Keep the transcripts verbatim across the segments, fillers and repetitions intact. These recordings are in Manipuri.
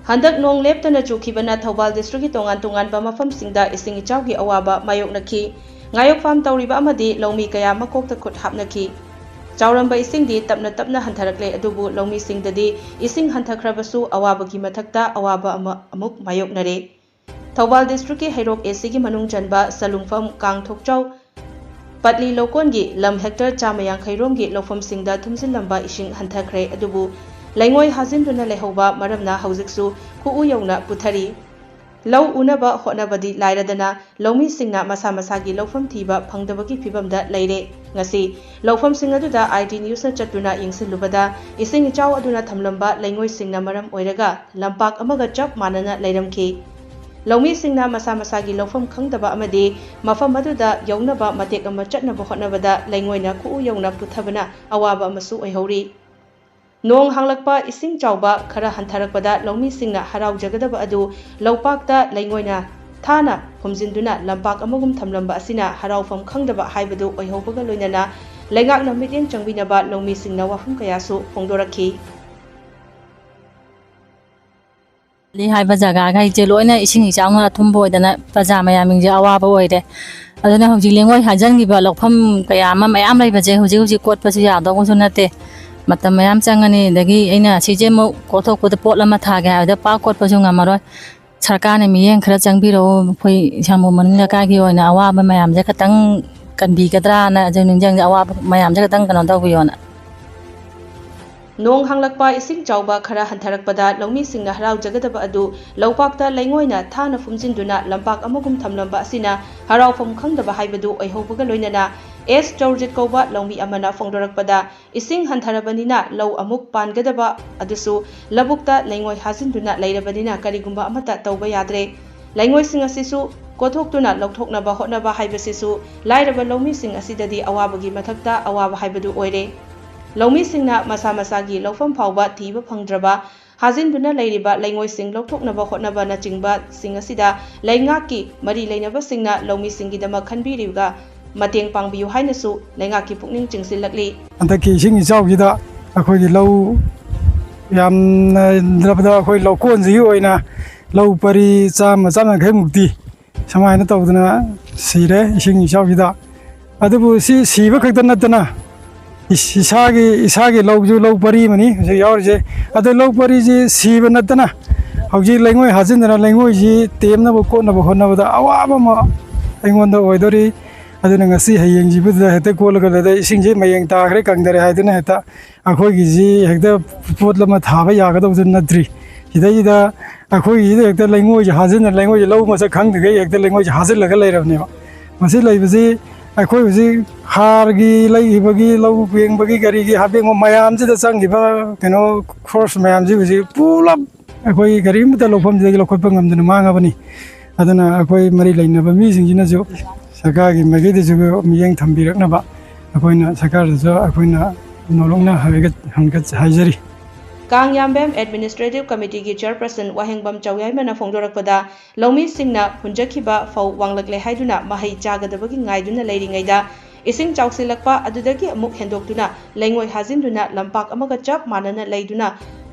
ꯍꯟꯗꯛ ꯅꯣꯡ ꯂꯦꯞꯇꯅ ꯆꯨꯈꯤꯕꯅ ꯊꯧꯕꯥꯜ districtꯀꯤ ꯇꯣꯉꯥꯟ ꯇꯣꯉꯥꯟꯕ ꯃꯐꯝꯁꯤꯡꯗ ꯏꯁꯤꯡ ꯏꯆꯥꯎꯒꯤ ꯑꯋꯥꯕ ꯃꯥꯌꯣꯛꯅꯈꯤ꯫ ꯉꯥꯌꯣꯛ ꯐꯥꯝ ꯇꯧꯔꯤꯕ ꯑꯃꯗꯤ ꯂꯧꯃꯤ ꯀꯌꯥ ꯃꯀꯣꯛꯇ ꯈꯨꯠ ꯍꯥꯞꯅꯈꯤ꯫ ꯆꯥꯎꯔꯝꯕ ꯏꯁꯤꯡꯗꯤ ꯇꯞꯅ ꯇꯞꯅ ꯍꯟꯊꯔꯛꯂꯦ, ꯑꯗꯨꯕꯨ ꯂꯧꯃꯤꯁꯤꯡꯗꯗꯤ ꯏꯁꯤꯡ ꯍꯟꯊꯈ꯭ꯔꯕꯁꯨ ꯑꯋꯥꯕꯒꯤ ꯃꯊꯛꯇ ꯑꯋꯥꯕ ꯑꯃ ꯑꯃꯨꯛ ꯃꯥꯌꯣꯛꯅꯔꯦ꯫ ꯊꯧꯕꯥꯜ districtꯀꯤ ꯍꯩꯔꯣꯛ ACꯒꯤ ꯃꯅꯨꯡ ꯆꯟꯕ ꯁꯂꯨꯡꯐꯝ, ꯀꯥꯡꯊꯣꯛꯆꯥꯎ, ꯄꯠꯂꯤ ꯂꯧꯀꯣꯟꯒꯤ ꯂꯝ hectare ꯆꯥꯝꯃ ꯌꯥꯡꯈꯩ ꯔꯣꯝꯒꯤ ꯂꯧꯐꯝꯁꯤꯡꯗ ꯊꯨꯝꯖꯤꯜꯂꯝꯕ ꯏꯁꯤꯡ ꯍꯟꯊꯈ꯭ꯔꯦ, ꯑꯗꯨꯕꯨ ꯂꯩꯉꯣꯏ ꯍꯥꯖꯤꯟꯗꯨꯅ ꯂꯩꯍꯧꯕ ꯃꯔꯝꯅ ꯍꯧꯖꯤꯛꯁꯨ ꯈꯨꯎ ꯌꯧꯅ ꯄꯨꯊꯔꯤ꯫ ꯂꯧ ꯎꯅꯕ ꯍꯣꯠꯅꯕꯗꯤ ꯂꯥꯏꯔꯗꯅ ꯂꯧꯃꯤꯁꯤꯡꯅ ꯃꯁꯥ ꯃꯁꯥꯒꯤ ꯂꯧꯐꯝ ꯊꯤꯕ ꯐꯪꯗꯕꯒꯤ ꯐꯤꯚꯝꯗ ꯂꯩꯔꯦ꯫ ꯉꯁꯤ ꯂꯧꯐꯝꯁꯤꯡ ꯑꯗꯨꯗ IT Newsꯅ ꯆꯠꯇꯨꯅ ꯌꯦꯡꯁꯤꯜꯂꯨꯕꯗ ꯏꯁꯤꯡ ꯏꯆꯥꯎ ꯑꯗꯨꯅ ꯊꯝꯂꯝꯕ ꯂꯩꯉꯣꯏꯁꯤꯡꯅ ꯃꯔꯝ ꯑꯣꯏꯔꯒ ꯂꯝꯄꯥꯛ ꯑꯃꯒ ꯆꯞ ꯃꯥꯟꯅꯅ ꯂꯩꯔꯝꯈꯤ꯫ ꯂꯧꯃꯤꯁꯤꯡꯅ ꯃꯁꯥ ꯃꯁꯥꯒꯤ ꯂꯧꯐꯝ ꯈꯪꯗꯕ ꯑꯃꯗꯤ ꯃꯐꯝ ꯑꯗꯨꯗ ꯌꯧꯅꯕ ꯃꯇꯦꯛ ꯑꯃ ꯆꯠꯅꯕ ꯍꯣꯠꯅꯕꯗ ꯂꯩꯉꯣꯏꯅ ꯈꯨꯎ ꯌꯧꯅ ꯄꯨꯊꯕꯅ ꯑꯋꯥꯕ ꯑꯃꯁꯨ ꯑꯣꯏꯍꯧꯔꯤ꯫ ꯅꯣꯡ ꯍꯥꯡꯂꯛꯄ, ꯏꯁꯤꯡ ꯆꯥꯎꯕ ꯈꯔ ꯍꯟꯊꯔꯛꯄꯗ ꯂꯧꯃꯤꯁꯤꯡꯅ ꯍꯔꯥꯎꯖꯒꯗꯕ ꯑꯗꯨ ꯂꯧꯄꯥꯛꯇ ꯂꯩꯉꯣꯏꯅ ꯊꯥꯅ ꯐꯨꯝꯖꯤꯟꯗꯨꯅ ꯂꯝꯄꯥꯛ ꯑꯃꯒꯨꯝ ꯊꯝꯂꯝꯕ ꯑꯁꯤꯅ ꯍꯔꯥꯎꯐꯝ ꯈꯪꯗꯕ ꯍꯥꯏꯕꯗꯨ ꯑꯣꯏꯍꯧꯕꯒ ꯂꯣꯏꯅꯅ ꯂꯩꯉꯥꯛꯅ ꯃꯤꯠꯌꯦꯡ ꯆꯪꯕꯤꯅꯕ ꯂꯧꯃꯤꯁꯤꯡꯅ ꯋꯥꯐꯝ ꯀꯌꯥꯁꯨ ꯐꯣꯡꯗꯣꯔꯛꯈꯤ꯫ ꯂꯤ ꯍꯥꯏꯕ ꯖꯒꯥꯈꯩꯁꯦ ꯂꯣꯏꯅ ꯏꯁꯤꯡ ꯏꯆꯥꯎꯅ ꯑꯊꯨꯝꯕ ꯑꯣꯏꯗꯅ ꯄ꯭ꯔꯖꯥ ꯃꯌꯥꯝꯁꯤꯡꯁꯦ ꯑꯋꯥꯕ ꯑꯣꯏꯔꯦ꯫ ꯑꯗꯨꯅ ꯍꯧꯖꯤꯛ ꯂꯩꯉꯣꯏ ꯍꯥꯖꯤꯟꯈꯤꯕ ꯂꯧꯐꯝ ꯀꯌꯥ ꯑꯃ ꯃꯌꯥꯝ ꯂꯩꯕꯁꯦ ꯍꯧꯖꯤꯛ ꯍꯧꯖꯤꯛ ꯀꯣꯠꯄꯁꯨ ꯌꯥꯗꯧꯕꯁꯨ ꯅꯠꯇꯦ꯫ ꯃꯇꯝ ꯃꯌꯥꯝ ꯆꯪꯉꯅꯤ꯫ ꯑꯗꯒꯤ ꯑꯩꯅ ꯑꯁꯤꯁꯦ ꯑꯃꯨꯛ ꯀꯣꯠꯊꯣꯛꯄꯗ ꯄꯣꯠ ꯑꯃ ꯊꯥꯒꯦ ꯍꯥꯏꯕꯗ ꯄꯥꯛ ꯀꯣꯠꯄꯁꯨ ꯉꯝꯃꯔꯣꯏ꯫ ꯁꯔꯀꯥꯔꯅ ꯃꯤꯠꯌꯦꯡ ꯈꯔ ꯆꯪꯕꯤꯔꯛꯑꯣ꯫ ꯑꯩꯈꯣꯏ ꯁꯪꯒꯨꯝ ꯃꯅꯨꯡ ꯂꯩꯀꯥꯏꯒꯤ ꯑꯣꯏꯅ ꯑꯋꯥꯕ ꯃꯌꯥꯝꯁꯦ ꯈꯇꯪ ꯀꯟꯕꯤꯒꯗ꯭ꯔꯥꯅ ꯑꯗꯨ ꯅꯤꯡꯁꯤꯡꯉꯤ꯫ ꯑꯋꯥꯕ ꯃꯌꯥꯝꯁꯦ ꯈꯇꯪ ꯀꯩꯅꯣ ꯇꯧꯕꯤꯌꯣꯅ꯫ ꯅꯣꯡ ꯍꯥꯡꯂꯛꯄ, ꯏꯁꯤꯡ ꯆꯥꯎꯕ ꯈꯔ ꯍꯟꯊꯔꯛꯄꯗ ꯂꯧꯃꯤꯁꯤꯡꯅ ꯍꯔꯥꯎꯖꯒꯗꯕ ꯑꯗꯨ ꯂꯧꯄꯥꯛꯇ ꯂꯩꯉꯣꯏꯅ ꯊꯥꯅ ꯐꯨꯝꯖꯤꯟꯗꯨꯅ ꯂꯝꯄꯥꯛ ꯑꯃꯒꯨꯝ ꯊꯝꯂꯝꯕ ꯑꯁꯤꯅ ꯍꯔꯥꯎꯐꯝ ꯈꯪꯗꯕ ꯍꯥꯏꯕꯗꯨ ꯑꯣꯏꯍꯧꯕꯒ ꯂꯣꯏꯅꯅ ꯑꯦꯁ ꯆꯧꯔꯖꯤꯠ ꯀꯧꯕ ꯂꯧꯃꯤ ꯑꯃꯅ ꯐꯣꯡꯗꯣꯔꯛꯄꯗ, ꯏꯁꯤꯡ ꯍꯟꯊꯔꯕꯅꯤꯅ ꯂꯧ ꯑꯃꯨꯛ ꯄꯥꯟꯒꯗꯕ ꯑꯗꯨꯁꯨ ꯂꯧꯕꯨꯛꯇ ꯂꯩꯉꯣꯏ ꯍꯥꯖꯤꯟꯗꯨꯅ ꯂꯩꯔꯕꯅꯤꯅ ꯀꯔꯤꯒꯨꯝꯕ ꯑꯃꯠꯇ ꯇꯧꯕ ꯌꯥꯗ꯭ꯔꯦ꯫ ꯂꯩꯉꯣꯏꯁꯤꯡ ꯑꯁꯤꯁꯨ ꯀꯣꯠꯊꯣꯛꯇꯨꯅ ꯂꯧꯊꯣꯛꯅꯕ ꯍꯣꯠꯅꯕ ꯍꯥꯏꯕꯁꯤꯁꯨ ꯂꯥꯏꯔꯕ ꯂꯧꯃꯤꯁꯤꯡ ꯑꯁꯤꯗꯗꯤ ꯑꯋꯥꯕꯒꯤ ꯃꯊꯛꯇ ꯑꯋꯥꯕ ꯍꯥꯏꯕꯗꯨ ꯑꯣꯏꯔꯦ꯫ ꯂꯧꯃꯤꯁꯤꯡꯅ ꯃꯁꯥ ꯃꯁꯥꯒꯤ ꯂꯧꯐꯝ ꯐꯥꯎꯕ ꯊꯤꯕ ꯐꯪꯗ꯭ꯔꯕ ꯍꯥꯖꯤꯟꯗꯨꯅ ꯂꯩꯔꯤꯕ ꯂꯩꯉꯣꯏꯁꯤꯡ ꯂꯧꯊꯣꯛꯅꯕ ꯍꯣꯠꯅꯕꯅꯆꯤꯡꯕꯁꯤꯡ ꯑꯁꯤꯗ ꯂꯩꯉꯥꯛꯀꯤ ꯃꯔꯤ ꯂꯩꯅꯕꯁꯤꯡꯅ ꯂꯧꯃꯤꯁꯤꯡꯒꯤꯗꯃꯛ ꯈꯟꯕꯤꯔꯤꯕ ꯃꯇꯦꯡ ꯄꯥꯡꯕꯤꯌꯨ ꯍꯥꯏꯅꯁꯨ ꯂꯩꯉꯥꯛꯀꯤ ꯄꯨꯛꯅꯤꯡ ꯆꯤꯡꯁꯤꯜꯂꯛꯂꯤ꯫ ꯍꯟꯗꯛꯀꯤ ꯏꯁꯤꯡ ꯏꯆꯥꯎꯁꯤꯗ ꯑꯩꯈꯣꯏꯒꯤ ꯂꯧ ꯌꯥꯝꯅ ꯌꯥꯝꯗ꯭ꯔꯕꯗ ꯑꯩꯈꯣꯏ ꯂꯧꯀꯣꯟꯁꯤꯒꯤ ꯑꯣꯏꯅ ꯂꯧ ꯄꯔꯤ ꯆꯥꯝꯃ, ꯆꯥꯝꯃ ꯌꯥꯡꯈꯩ ꯃꯨꯛꯇꯤ ꯁꯨꯃꯥꯏꯅ ꯇꯧꯗꯅ ꯁꯤꯔꯦ ꯏꯁꯤꯡ ꯏꯆꯥꯎꯁꯤꯗ꯫ ꯑꯗꯨꯕꯨ ꯁꯤ ꯁꯤꯕ ꯈꯛꯇ ꯅꯠꯇꯅ ꯏꯁ-, ꯏꯁꯥꯒꯤ, ꯏꯁꯥꯒꯤ ꯂꯧꯁꯨ ꯂꯧ ꯄꯔꯤ ꯑꯃꯅꯤ ꯍꯧꯖꯤꯛ ꯌꯥꯎꯔꯤꯁꯦ꯫ ꯑꯗꯣ ꯂꯧ ꯄꯔꯤꯁꯤ ꯁꯤꯕ ꯅꯠꯇꯅ ꯍꯧꯖꯤꯛ ꯂꯩꯉꯣꯏ ꯍꯥꯖꯤꯟꯗꯅ ꯂꯩꯉꯣꯏꯁꯤ ꯇꯦꯝꯅꯕ ꯈꯣꯠꯅꯕ ꯍꯣꯠꯅꯕꯗ ꯑꯋꯥꯕ ꯑꯃ ꯑꯩꯉꯣꯟꯗ ꯑꯣꯏꯗꯣꯔꯤ꯫ ꯑꯗꯨꯅ ꯉꯁꯤ ꯍꯌꯦꯡꯁꯤꯕꯨꯗ ꯍꯦꯛꯇ ꯀꯣꯠꯂꯒ ꯂꯩꯗ ꯏꯁꯤꯡꯁꯤ ꯃꯌꯦꯡ ꯇꯥꯈ꯭ꯔꯦ, ꯀꯪꯗꯔꯦ ꯍꯥꯏꯗꯨꯅ ꯍꯦꯛꯇ ꯑꯩꯈꯣꯏꯒꯤꯁꯤ ꯍꯦꯛꯇ ꯄꯣꯠ ꯑꯃ ꯊꯥꯕ ꯌꯥꯒꯗꯧꯁꯨ ꯅꯠꯇ꯭ꯔꯤ꯫ ꯁꯤꯗꯩꯁꯤꯗ ꯑꯩꯈꯣꯏꯒꯤꯁꯤꯗ ꯍꯦꯛꯇ ꯂꯩꯉꯣꯏꯁꯦ ꯍꯥꯖꯤꯟꯅ ꯂꯩꯉꯣꯏꯁꯦ ꯂꯧ ꯃꯁꯛ ꯈꯪꯗ꯭ꯔꯤꯉꯩ ꯍꯦꯛꯇ ꯂꯩꯉꯣꯏꯁꯦ ꯍꯥꯖꯤꯜꯂꯒ ꯂꯩꯔꯕꯅꯦꯕ꯫ ꯃꯁꯤ ꯂꯩꯕꯁꯤ ꯑꯩꯈꯣꯏ ꯍꯧꯖꯤꯛ ꯍꯥꯔꯒꯤ ꯂꯩꯈꯤꯕꯒꯤ ꯂꯧ ꯄꯦꯡꯕꯒꯤ ꯀꯔꯤꯒꯤ ꯍꯥꯞꯄꯦꯡꯕ ꯃꯌꯥꯝꯁꯤꯗ ꯆꯪꯈꯤꯕ ꯀꯩꯅꯣ ꯈꯣꯔꯁ ꯃꯌꯥꯝꯁꯤ ꯍꯧꯖꯤꯛ ꯄꯨꯂꯞ ꯑꯩꯈꯣꯏ ꯀꯔꯤꯃꯠꯇ ꯂꯧꯐꯝꯁꯤꯗꯒꯤ ꯂꯧꯈꯠꯄ ꯉꯝꯗꯅ ꯃꯥꯡꯉꯕꯅꯤ꯫ ꯑꯗꯨꯅ ꯑꯩꯈꯣꯏ ꯃꯔꯤ ꯂꯩꯅꯕ ꯃꯤꯁꯤꯡꯁꯤꯅꯁꯨ ꯁꯔꯀꯥꯔꯒꯤ ꯃꯥꯏꯀꯩꯗꯁꯨ ꯃꯤꯠꯌꯦꯡ ꯊꯝꯕꯤꯔꯛꯅꯕ ꯑꯩꯈꯣꯏꯅ ꯁꯔꯀꯥꯔꯗꯁꯨ ꯑꯩꯈꯣꯏꯅ ꯅꯧꯂꯣꯛꯅ ꯍꯥꯏꯒꯠ-, ꯍꯪꯒꯠ-, ꯍꯥꯏꯖꯔꯤ꯫ ꯀꯥꯡꯌꯥꯝꯕꯦꯝ ꯑꯦꯗꯃꯤꯅꯤꯁꯇ꯭ꯔꯦꯇꯤꯚ ꯀꯃꯤꯇꯤꯒꯤ ꯆꯤꯌꯔꯄꯔꯁꯟ ꯋꯥꯍꯦꯡꯕꯝ ꯆꯧꯌꯥꯏꯃꯅ ꯐꯣꯡꯗꯣꯔꯛꯄꯗ, ꯂꯧꯃꯤꯁꯤꯡꯅ ꯍꯨꯟꯖꯈꯤꯕ ꯐꯧ ꯋꯥꯡꯂꯛꯂꯦ ꯍꯥꯏꯗꯨꯅ ꯃꯍꯩ ꯆꯥꯒꯗꯕꯒꯤ ꯉꯥꯏꯗꯨꯅ ꯂꯩꯔꯤꯉꯩꯗ, ꯏꯁꯤꯡ ꯆꯥꯎꯁꯤꯜꯂꯛꯄ ꯑꯗꯨꯗꯒꯤ ꯑꯃꯨꯛ ꯍꯦꯟꯗꯣꯛꯇꯨꯅ ꯂꯩꯉꯣꯏ ꯍꯥꯖꯤꯟꯗꯨꯅ ꯂꯝꯄꯥꯛ ꯑꯃꯒ ꯆꯞ ꯃꯥꯟꯅꯅ ꯂꯩꯗꯨꯅ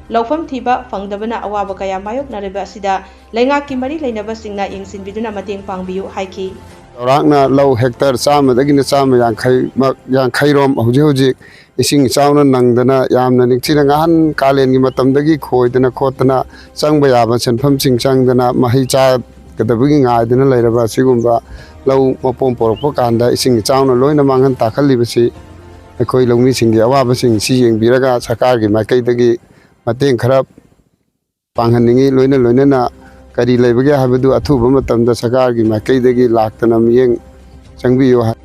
ꯂꯧꯐꯝ ꯊꯤꯕ ꯐꯪꯗꯕꯅ ꯑꯋꯥꯕ ꯀꯌꯥ ꯃꯥꯌꯣꯛꯅꯔꯤꯕ ꯑꯁꯤꯗ ꯂꯩꯉꯥꯛꯀꯤ ꯃꯔꯤ ꯂꯩꯅꯕꯁꯤꯡꯅ ꯌꯦꯡꯁꯤꯟꯕꯤꯗꯨꯅ ꯃꯇꯦꯡ ꯄꯥꯡꯕꯤꯌꯨ ꯍꯥꯏꯈꯤ꯫ ꯆꯥꯎꯔꯥꯛꯅ ꯂꯧ ꯍꯦꯛꯇꯔ ꯆꯥꯝꯃꯗꯒꯤꯅ ꯆꯥꯝꯃ ꯌꯥꯡꯈꯩ ꯃꯛ-, ꯌꯥꯡꯈꯩꯔꯣꯝ ꯍꯧꯖꯤꯛ ꯍꯧꯖꯤꯛ ꯏꯁꯤꯡ ꯏꯆꯥꯎꯅ ꯅꯪꯗꯅ ꯌꯥꯝꯅ ꯅꯤꯡꯊꯤꯅ ꯉꯍꯥꯟ ꯀꯥꯂꯦꯟꯒꯤ ꯃꯇꯝꯗꯒꯤ ꯈꯣꯏꯗꯅ ꯈꯣꯠꯇꯅ ꯆꯪꯕ ꯌꯥꯕ ꯁꯦꯟꯐꯝꯁꯤꯡ ꯆꯪꯗꯅ ꯃꯍꯩ ꯆꯥꯒꯗꯕꯒꯤ ꯉꯥꯏꯗꯨꯅ ꯂꯩꯔꯕ ꯑꯁꯤꯒꯨꯝꯕ ꯂꯧ ꯃꯄꯣꯝ ꯄꯣꯔꯛꯄ ꯀꯥꯟꯗ ꯏꯁꯤꯡ ꯏꯆꯥꯎꯅ ꯂꯣꯏꯅ ꯃꯥꯡꯍꯟ ꯇꯥꯛꯍꯜꯂꯤꯕꯁꯤ ꯑꯩꯈꯣꯏ ꯂꯧꯃꯤꯁꯤꯡꯒꯤ ꯑꯋꯥꯕꯁꯤꯡ ꯁꯤ ꯌꯦꯡꯕꯤꯔꯒ ꯁꯔꯀꯥꯔꯒꯤ ꯃꯥꯏꯀꯩꯗꯒꯤ ꯃꯇꯦꯡ ꯈꯔ ꯄꯥꯡꯍꯟꯅꯤꯡꯏ꯫ ꯂꯣꯏꯅ ꯂꯣꯏꯅꯅ ꯀꯔꯤ ꯂꯩꯕꯒꯦ ꯍꯥꯏꯕꯗꯨ ꯑꯊꯨꯕ ꯃꯇꯝꯗ ꯁꯔꯀꯥꯔꯒꯤ ꯃꯥꯏꯀꯩꯗꯒꯤ ꯂꯥꯛꯇꯅ ꯃꯤꯠꯌꯦꯡ ꯆꯪꯕꯤꯌꯨ ꯍꯥꯏ꯫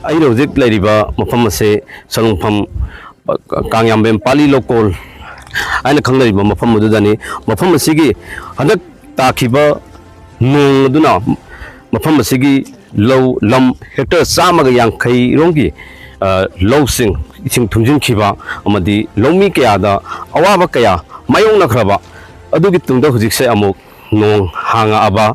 ꯑꯩꯅ ꯍꯧꯖꯤꯛ ꯂꯩꯔꯤꯕ ꯃꯐꯝ ꯑꯁꯤ ꯁꯂꯨꯡꯐꯝ, ꯑ, ꯀꯥꯡꯌꯥꯝꯕꯦꯝ ꯄꯥꯂꯤ ꯂꯧꯀꯣꯜ ꯍꯥꯏꯅ ꯈꯪꯅꯔꯤꯕ ꯃꯐꯝ ꯑꯗꯨꯗꯅꯤ꯫ ꯃꯐꯝ ꯑꯁꯤꯒꯤ ꯍꯟꯗꯛ ꯇꯥꯈꯤꯕ ꯅꯣꯡ ꯑꯗꯨꯅ ꯃꯐꯝ ꯑꯁꯤꯒꯤ ꯂꯧ ꯂꯝ ꯍꯦꯛꯇꯔ ꯆꯥꯝꯃꯒ ꯌꯥꯡꯈꯩ ꯔꯣꯝꯒꯤ, ꯑ, ꯂꯧꯁꯤꯡ ꯏꯁꯤꯡ ꯊꯨꯝꯖꯤꯟꯈꯤꯕ ꯑꯃꯗꯤ ꯂꯧꯃꯤ ꯀꯌꯥꯗ ꯑꯋꯥꯕ ꯀꯌꯥ ꯃꯥꯌꯣꯛꯅꯈ꯭ꯔꯕ ꯑꯗꯨꯒꯤ ꯇꯨꯡꯗ ꯍꯧꯖꯤꯛꯁꯦ ꯑꯃꯨꯛ ꯅꯣꯡ ꯍꯥꯡꯉꯛꯑꯕ,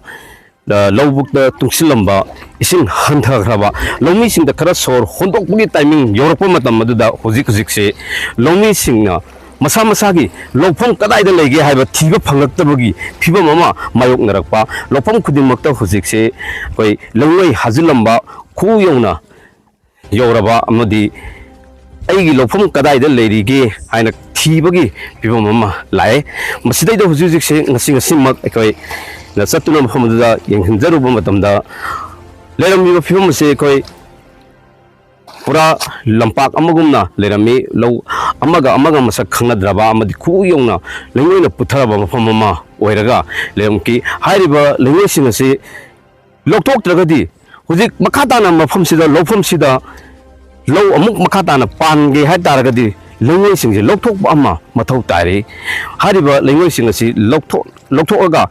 ꯑ, ꯂꯧꯕꯨꯛꯇ ꯇꯨꯡꯁꯤꯜꯂꯝꯕ ꯏꯁꯤꯡ ꯍꯟꯊꯈ꯭ꯔꯕ, ꯂꯧꯃꯤꯁꯤꯡꯗ ꯈꯔ ꯁꯣꯔ ꯍꯣꯟꯗꯣꯛꯄꯒꯤ ꯇꯥꯏꯃꯤꯡ ꯌꯧꯔꯛꯄ ꯃꯇꯝ ꯑꯗꯨꯗ ꯍꯧꯖꯤꯛ ꯍꯧꯖꯤꯛꯁꯦ ꯂꯧꯃꯤꯁꯤꯡꯅ ꯃꯁꯥ ꯃꯁꯥꯒꯤ ꯂꯧꯐꯝ ꯀꯗꯥꯏꯗ ꯂꯩꯒꯦ ꯍꯥꯏꯕ ꯊꯤꯕ ꯐꯪꯂꯛꯇꯕꯒꯤ ꯐꯤꯕꯝ ꯑꯃ ꯃꯥꯌꯣꯛꯅꯔꯛꯄ, ꯂꯧꯐꯝ ꯈꯨꯗꯤꯡꯃꯛꯇ ꯍꯧꯖꯤꯛꯁꯦ ꯑꯩꯈꯣꯏ ꯂꯩꯉꯣꯏ ꯍꯥꯖꯤꯜꯂꯝꯕ ꯈꯨ ꯌꯧꯅ ꯌꯧꯔꯕ ꯑꯃꯗꯤ ꯑꯩꯒꯤ ꯂꯧꯐꯝ ꯀꯗꯥꯏꯗ ꯂꯩꯔꯤꯒꯦ ꯍꯥꯏꯅ ꯊꯤꯕꯒꯤ ꯐꯤꯕꯝ ꯑꯃ ꯂꯥꯛꯑꯦ꯫ ꯃꯁꯤꯗꯩꯗ ꯍꯧꯖꯤꯛ ꯍꯧꯖꯤꯛꯁꯦ ꯉꯁꯤ ꯉꯁꯤꯃꯛ ꯑꯩꯈꯣꯏꯅ ꯆꯠꯇꯨꯅ ꯃꯐꯝ ꯑꯗꯨꯗ ꯌꯦꯡꯁꯤꯟꯖꯔꯨꯕ ꯃꯇꯝꯗ ꯂꯩꯔꯝꯃꯤꯕ ꯐꯤꯕꯝ ꯑꯁꯤ ꯑꯩꯈꯣꯏ ꯄꯨꯔꯥ ꯂꯝꯄꯥꯛ ꯑꯃꯒꯨꯝꯅ ꯂꯩꯔꯝꯃꯤ꯫ ꯂꯧ ꯑꯃꯒ ꯑꯃꯒ ꯃꯁꯛ ꯈꯪꯅꯗ꯭ꯔꯕ ꯑꯃꯗꯤ ꯈꯨ ꯌꯧꯅ ꯂꯩꯉꯣꯏꯅ ꯄꯨꯊꯔꯕ ꯃꯐꯝ ꯑꯃ ꯑꯣꯏꯔꯒ ꯂꯩꯔꯝꯈꯤ꯫ ꯍꯥꯏꯔꯤꯕ ꯂꯩꯉꯣꯏꯁꯤꯡ ꯑꯁꯤ ꯂꯧꯊꯣꯛꯇ꯭ꯔꯒꯗꯤ ꯍꯧꯖꯤꯛ ꯃꯈꯥ ꯇꯥꯅ ꯃꯐꯝꯁꯤꯗ, ꯂꯧꯐꯝꯁꯤꯗ ꯂꯧ ꯑꯃꯨꯛ ꯃꯈꯥ ꯇꯥꯅ ꯄꯥꯟꯒꯦ ꯍꯥꯏ ꯇꯥꯔꯒꯗꯤ ꯂꯩꯉꯣꯏꯁꯤꯡꯁꯦ ꯂꯧꯊꯣꯛꯄ ꯑꯃ ꯃꯊꯧ ꯇꯥꯔꯤ꯫ ꯍꯥꯏꯔꯤꯕ ꯂꯩꯉꯣꯏꯁꯤꯡ ꯑꯁꯤ ꯂꯧꯊꯣꯛ-, ꯂꯧꯊꯣꯛꯑꯒ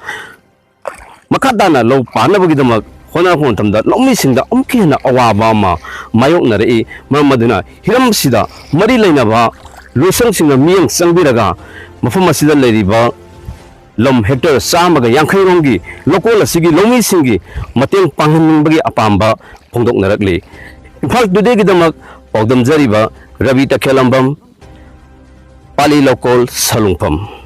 ꯃꯈꯥ ꯇꯥꯅ ꯂꯧ ꯄꯥꯟꯅꯕꯒꯤꯗꯃꯛ ꯍꯣꯠꯅꯔꯛꯄ ꯃꯇꯝꯗ ꯂꯧꯃꯤꯁꯤꯡꯗ ꯑꯃꯨꯛꯀ ꯍꯦꯟꯅ ꯑꯋꯥꯕ ꯑꯃ ꯃꯥꯌꯣꯛꯅꯔꯛꯏ꯫ ꯃꯔꯝ ꯑꯗꯨꯅ ꯍꯤꯔꯝꯁꯤꯗ ꯃꯔꯤ ꯂꯩꯅꯕ ꯂꯣꯏꯁꯪꯁꯤꯡꯅ ꯃꯤꯠꯌꯦꯡ ꯆꯪꯕꯤꯔꯒ ꯃꯐꯝ ꯑꯁꯤꯗ ꯂꯩꯔꯤꯕ ꯂꯝ ꯍꯦꯛꯇꯔ ꯆꯥꯝꯃꯒ ꯌꯥꯡꯈꯩ ꯔꯣꯝꯒꯤ ꯂꯧꯀꯣꯜ ꯑꯁꯤꯒꯤ ꯂꯧꯃꯤꯁꯤꯡꯒꯤ ꯃꯇꯦꯡ ꯄꯥꯡꯍꯟꯅꯤꯡꯕꯒꯤ ꯑꯄꯥꯝꯕ ꯐꯣꯡꯗꯣꯛꯅꯔꯛꯂꯤ꯫ ꯏꯝꯐꯥꯜ ꯇꯨꯗꯦꯒꯤꯗꯃꯛ ꯄꯥꯎꯗꯝꯖꯔꯤꯕ ꯔꯕꯤ ꯇꯈꯦꯜꯂꯝꯕꯝ, ꯄꯥꯂꯤ ꯂꯧꯀꯣꯜ, ꯁꯂꯨꯡꯐꯝ꯫